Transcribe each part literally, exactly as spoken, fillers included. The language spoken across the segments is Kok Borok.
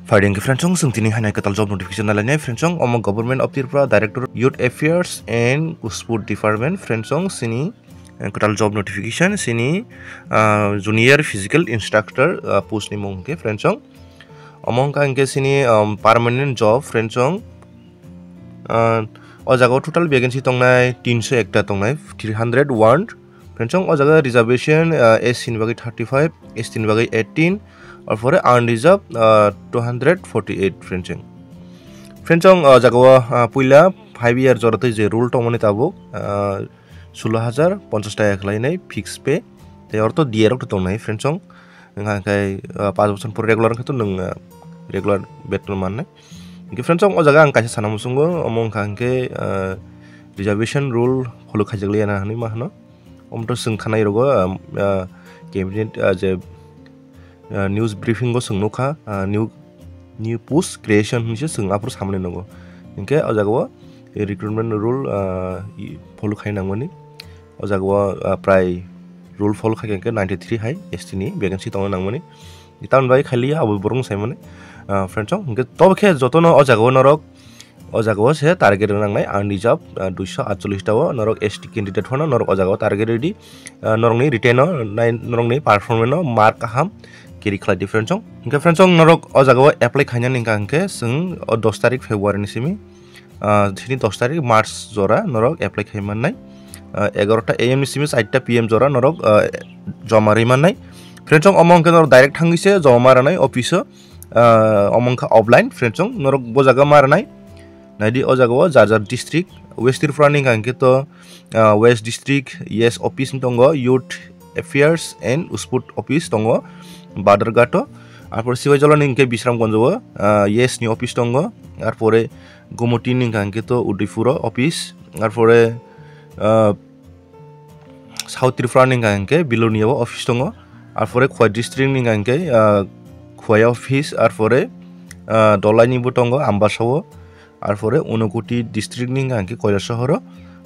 Phaidi hwnkhe friends, chwng tini haino kwtal job notification nalainai friends, omo Government of Tripura, Director Youth Affairs and Sport Department friends, chini, eh, kwtal job notification chini, ah, Junior Physical Instructor, ah, post ni mung hwnkhe friends, omo wngkha hwnkhe chini, um, permanent job friends, ah, o jaga o total vacancy tongnai tinso ekta tongnai, three hundred one. Friends, o jaga reservation, ah, S C ni bagwi thirty five, S T ni bagwi eighteen, arpore unreserved, ah, two hundred forty eight friends. Friends, o jaga o, ah, puila five year jora twi je rule tongmani tabuk, ah, solo hajar ponchash taka khlainai fixed pay, tei oro to D A rok to tongnai friends. Wngkha hwnkhe, ah, panch bochor pore regular wngkha to nwng, ah, regular beton mannai. Hwnkhe friends, o jaga ang kaisa sana muchungo, omo wngkha hwnkhe, ah, reservation rule follow khaijak liya na hwnwi ma hwno. Omo to chwng khanai rogo, ah, ah, cabinet, ah, je, ah, news briefing o chwng nukha, ah, new, new post creation hinwi se chwng aphuru samani nukgo. Hwnkhe o jaga o recruitment rule, ah, i follow khai nangmani. O jaga o, ah, prai rule follow khai khe ninety three hai S T ni vacancy tongna nangmani. Tamoni bagwi khailiya abo borok saimani, ah, friends, hwnkhe tobo khe jotono o jaga o norok, o jaga o se target rwna nangnai unreserved, ah, duiso atchollish ta o norok S T candidate phano norok o jaga o target rwdi, ah, norokni written o nai, norokni performance o mark kaham carry khlai di friends. Hwnkhe friends, norok o jaga o apply khainani wngkha hwnkhe chwng o dos tarik February ni simi, ah, chini dos tarik March jora norok apply khai mannai. Ah, egarota A M ni simi charta P M jora norok, ah, joma rwi mannai. Friends, omo hwnkhe norok direct thangwi se joma ma rwnai office o, ah, omo wngkha offline. Friends, norok bo jaga ma rwnai. Naidi o jaga o jar jar district, West Tripura ni hwnkha hwnkhe to, ah, West District, yes, office tongo, Youth Affairs and Sport office tongo, Badharghat o. Arpore Sibaijala ni hwnkhe Bisramganj o, ah, yes ni office tongo. Arpore Gomoti ni hwnkha hwnkhe to Udaipur o office, arpore, ah, South Tripura ni hwnkha hwnkhe Bilonia o office tongo, arpore Khowai district ni hwnkha hwnkhe, ah, Khowai office, arpore, ah, Dholai ni bo tongo Ambasa o, arpore Unakoti district ni hwnkha hwnkhe Kailasahar o,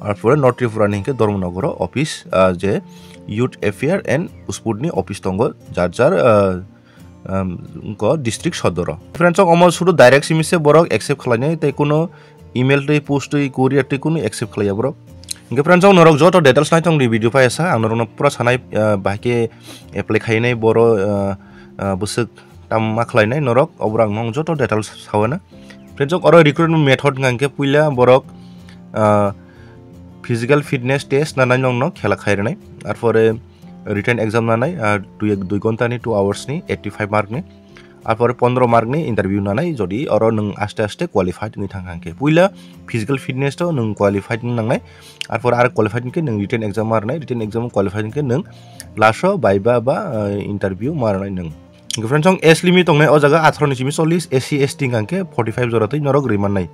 arpore North Tripura ni hwnkhe Dharmanagar o office, ah, je Youth Affair and Sport ni office tongo, jar jar, ah, um, ko district sodoro. Friends, omo sudu direct simi se borok accept khlainai, tei kuno email tei post tei courier tei kuno accept khlaiya borok. Hwnkhe friends, norok joto details naithok di video paisa, ang norokno pura sanai, uh, bahai khe apply khainai boro, uh, uh, bwswk tam ma khlainai norok, oborok ang nong joto details sawana. Friends, oro recruitment method hwnkha hwnkhe puila borok, uh, physical fitness test nanai nongno khela khairwnai, arpore written exam nanai, ah, dui, dui ghonta ni, two hours ni, eighty five mark ni. Arpore pondro mark ni interview nanai, jodi oro nwng aste aste qualified wngwi thang kha hwnkhe. Puila physical fitness to nwng qualified wng nangnai, arpore aro qualified hwnkhe nwng written exam ma rwnai, written exam qualified hwnkhe nwng last o viva ba, ah, interview ma rwnai nwng. Hwnkhe friends, chwng age limit tongnai o jaga atharo ni simi chollish, S C S T hwnkha hwnkhe forty five jora twi norok rwi mannai.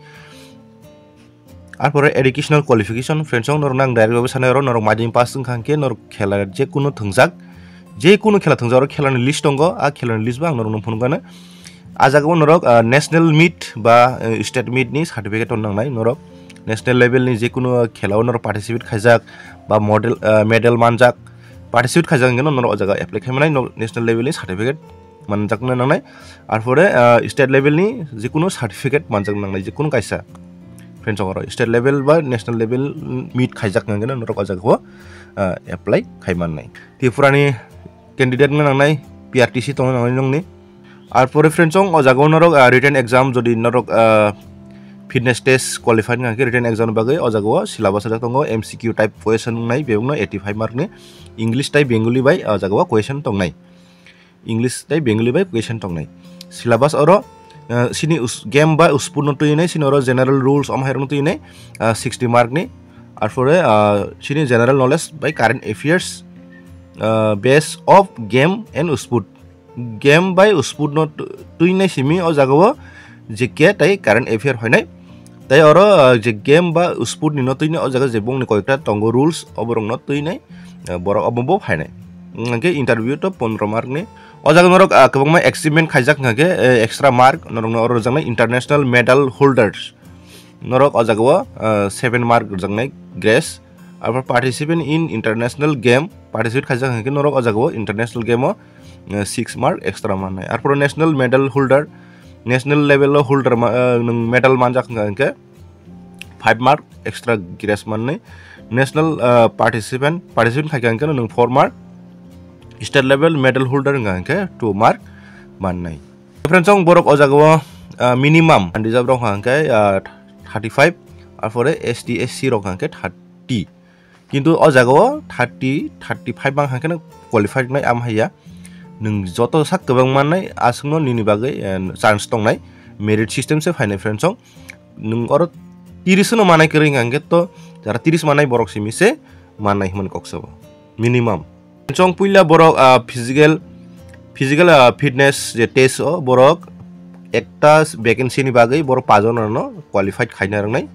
Arpore educational qualification, friends, ang norok nang direct bai sanai oro norok maidin pass wngkha hwnkhe norok khela je kuno thwngjak, je kuno khela thwngjak oro khelani list tongo, a khelani list bo ang norokno phunukgano. A jaga o norok, ah, national meet ba, eh, state meet ni certificate rok nangnai norok. National level ni je kuno khela o norok participate khaijak ba model, ah, medal manjak, participate khaijak hwnkhe norok o jaga apply khai manai, norok national level ni certificate manjakna nangnai. Arpore, ah, state level ni jikunu certificate manjakna nangnai, jikunu kaisa. Friends, oro state level ba national level meet khaijak hwnkhe norok o jaga o, ah, apply khai mannai. Tripura ni candidate wngna nangnai, P R T C tongna nangnai nongni. Arpore friends, o jaga o norok, ah, written exam jodi norok, ah, fitness test qualified wngkha khe written exam ni bagwi o jaga o syllabus sajak tongo, M C Q type question wngnai, bebakno eighty five mark ni. English tei Bengali bai o jaga o question tongnai. English tei Bengali bai question tongnai. Syllabus oro, ah, sini us-, game ba sport no twi nai, sini oro general rules omo hai rok no twi nai, ah, sixty mark ni. Arpore, ah, sini general knowledge bai current affairs, ah, base of game and sport. Game bai sport no tw-, twi nai simi o jaga o G K tei current affair phainai. Tei oro, ah, je game ba sport ni no twi nai o jaga je bongni koikta tongo rules, oborok no twi nai, ah, borok obo bo phainai. Hwnkhe interview to pondro mark ni. O jaga norok, ah, kwbangma achievement khaijak hwnkha khe, eh, extra mark norokno oro rwjaknai international medal holders. Norok o jaga o, ah, seven mark rwjaknai grace. Arpor participant in international game, participate khaijak hwnkha khe norok o jaga o international game o, eh, six mark extra mannai. Arpor national medal holder, National level o holder ma-, ah, nwng medal manjak wngkha hwnkhe five mark extra grace mannai. National, ah, participant, participant khaikha hwnkhe nwng four mark. State level medal holder wngkha hwnkhe two mark mannai. Friends, chwng borok o jagao, ah, minimum unreserved rok wngkha hwnkhe, ah, thirty-five, arpore S T, S C rok wngkha hwnkhe thirty. Kintu o jagao thirty, thirty-five bang hwnkhe no qualified wngnai, am haiya. Nwng joto sak kwbang mannai, aswkno nini bagwi, eh, chance tongnai. Merit system se phainai, friends, chwng. Nwng oro tiris no manai kwrwi hwnkha hwnkhe to, jara tiris manai borok simi se mannai hwnmani kok sabo. Minimum. Chwng puila borok, ah, physical, physical, ah, fitness je test o borok ekta vacancy ni bagwi borok pajon no qualified khaina rwngnai.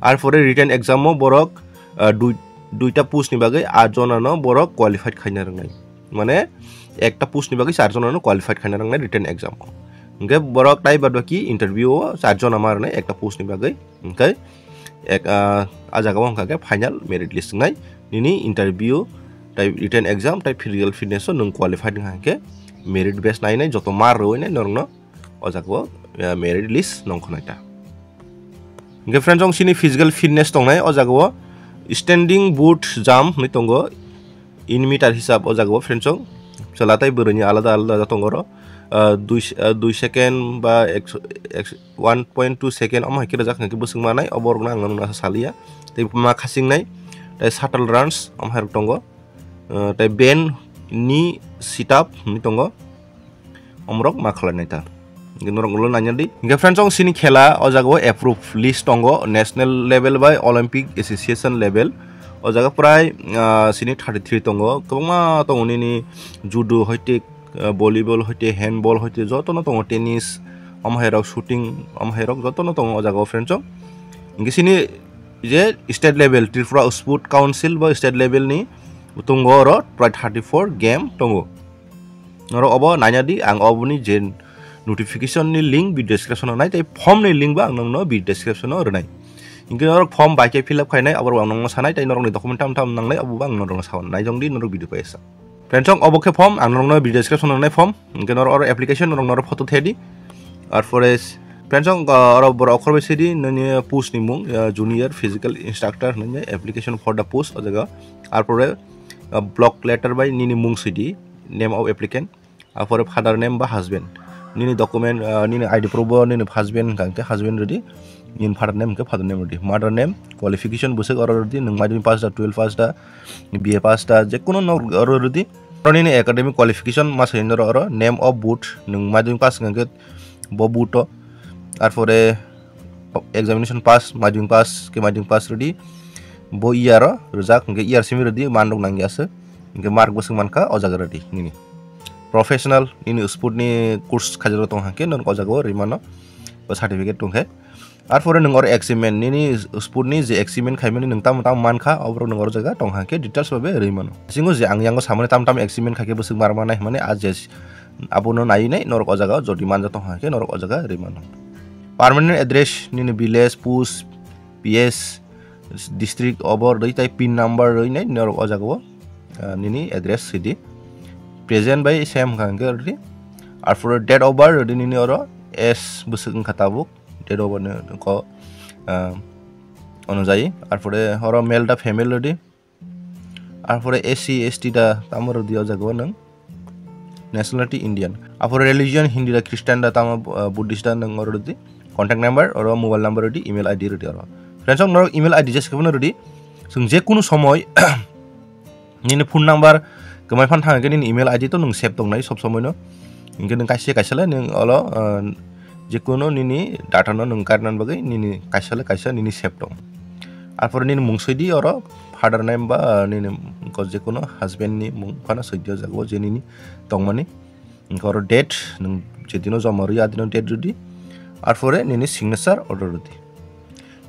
Arpore written exam o borok, ah, dui, duita post ni bagwi aat jona no borok qualified khaina rwngnai. Mane ekta post ni bagwi char jona no qualified khaina rwngnai written exam o. Hwnkhe borok tai bad baki interview o char jona ma rwnai ekta post ni bagwi. Hwnkhe ek, ah, a jagao hwnkha khe final merit list wngnai. Nini interview, tai written exam, tai physical fitness o nwng qualified wngkha khe merit base nainai joto mark rwinai norokno o jagao, ah, merit list nongkhonai ta. Hwnkhe friends, chwng sini physical fitness tongnai o jagao standing boot jump hwnwi tongo. In meter hisab o jagao, friends, chwng chwla tai bwrwini alada alada tongo oro. Ah, dui, ah, dui second ba ekso, ekso, one point two second omo hai khe rwjak hwnkhe bwswk manai, o borokno ang nukna saliya. Tei ma khasingnai, tei shuttle runs omo hai rok tongo. Ah, tei band, knee, sit up hwnwi tongo. Omorok ma khlainai ta. Hwnkhe norok ulo naina di. Hwnkhe friends, chwng sini khela o jagao approve list tongo national level bai Olympic Association level. O jaga prai, ah, sini thirty-three tongo. Kwbangma tongo nini judo hoite, ah, volleyball hoite, handball hoite, jotono tongo, tennis, omo hai rok shooting, omo hai rok jotono tongo o jagao, friends, chwng. Hwnkhe sini je state level, Tripura Sport Council ba state level ni tongo oro prai thirty-four game tongo. Norok obo naina di, ang oboni je notification ni link video description o nai, tei form ni link bo ang nokno video description o rwnai. Hwnkhe norok form bai khe fill up khainai, abo ang nokno sanai, tei norokni document tam tam nangnai, abo bo ang norokno saui nai jong di, norok video paisa. Friends, chwng obo khe form, ang norokno video description o rwnai form, hwnkhe norok oro application, norok norok photo the di. Arpore, friends, chwng, uh, oro borok okhor bai sidi, nini post ni mung, uh, junior physical instructor, nini application for the post, o jaga. Arpore, uh, block letter bai nini mung sidi, name of applicant. Arpore father name ba husband. Nini document, ah, nini I D proof bo nini husband hwnkha hwnkhe husband rwdi. Nini father name hwnkhe father name rwdi. Mother name, qualification bwswk oro rwdi. Nwng madhyamik pass da, twelve pass da, B A pass da, jekunu nok oro rwdi. Oro nini academic qualification ma sai oro, oro name of board, nwng madhyamik pass hwnkha hwnkhe bo board o. Arpore examination pass, madhyamik pass, khe madhyamik pass rwdi. Bo year o rwjak, hwnkhe year simi rwdi, man rok nangya se. Hwnkhe mark bwswk mankha o jaga rwdi nini. Professional, nini sport ni course khaijak tong hwnkhe norok o jaga o rwi mano, o certificate tongkhe. Arpore nwng oro achievement, nini sport ni je achievement khaimani nwng tamo tamo mankha, oborok nwng oro jaga tong hwnkhe details bai rwi mano. Bisingo je ang yango samani tamo tamo achievement khaikhe bwswk mar manai hwnmani a je abono naiwi nai norok o jaga o jodi manja tong hwnkhe norok o jaga rwi mano. Permanent address, nini village, post, P S, district obo rwdi tei pin number rwinai norok o jaga o, ah, nini address sidi. Present bai same wngkha hwnkhe rwdi. Arpore date of birth rwdi nini oro age bwswk wngkha tabuk. Date of birth ni ko, ah, onujayi. Arpore oro male da female rwdi. Arpore S C, S T da tamo rwdi o jaga o nwng. Nationality Indian. Arpore religion Hindu da Christian da tamo, uh, Buddhist da nwng oro rwdi. Contact number oro mobile number rwdi, email I D rwdi oro. Friends, chwng norok email I D jesa khe phano rwdi. Chwng je kunu somoi nini phone number kwmai phan thang khe nini email I D to nwng save tongnai sob somoi no. Hwnkhe nwng kaisa kaisa le nwng olo, uh, je kunu nini data no nwng karna bagwi nini kaisa le kaisa nini save tong. Arpore nini mung soi di oro, father name ba, uh, nini ko je kunu husband ni mung phano soi di o jaga o je nini tongmani. Hwnkhe oro date, nwng je dino joma rwya, a dino date rwdi. Arpore nini signature order rwdi.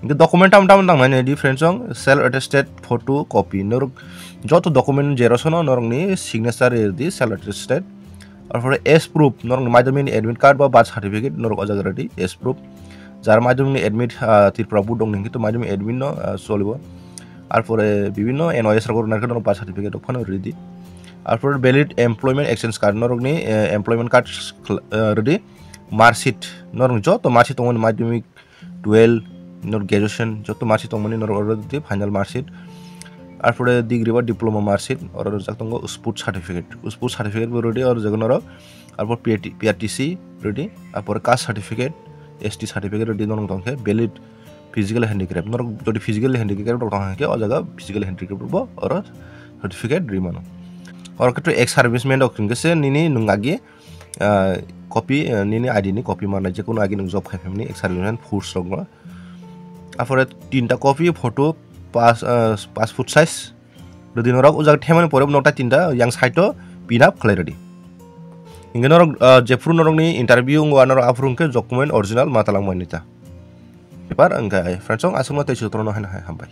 Hwnkhe document tam tam tangnai nai di friends, chwng self attested photo copy. Norok joto document xerox no norokni signature rwdi self attested. Arpore age proof, norokni madhyamik ni admit card ba birth certificate norok o jaga rwdi, age proof. Jar madhyamik ni admit, ah, Tripura board dong hwnkhe to madhyamik admit no, ah, cholibo. Arpore bibinno N Y S rok rwna khe norok birth certificate rok phano rwdi. Arpore valid employment exchange card norokni, eh, employment card, eh, rwdi. marksheet, norok joto marksheet tongmani, madhyamik, twelve, nor graduation joto marksheet tongmani norok oro di final marksheet. Arpore degree ba diploma marksheet oro rijak tongo, sport certificate, sport certificate bo rwdi oro jaga norok. Arpor P R T, P R T C rwdi, arpore caste certificate, S T certificate rwdi norok tongkhe valid physical handicraft. Norok jodi physical handicraft rok tongkha khe o jaga physical handicraft bo oro certificate rwi mano. Oro khe to ex serviceman rok hwnkhe se nini nwng agi ah, copy, ah, nini I D ni copy manai, je kono agi nwng job khai phaimani ex serviceman force rokno. Arpore tinta copy, photo, pas-, ah, passport size rwdi norok. O jaga themani pore nokta tinta yang side o pin up khlai rwdi. Hingke norok, ah, jephuru norokni interview wngo, norok aphuru hingke document original ma talangmani ta. Paper hingke ai. Friends, ang aswkno tei sotro no hai hai hambai.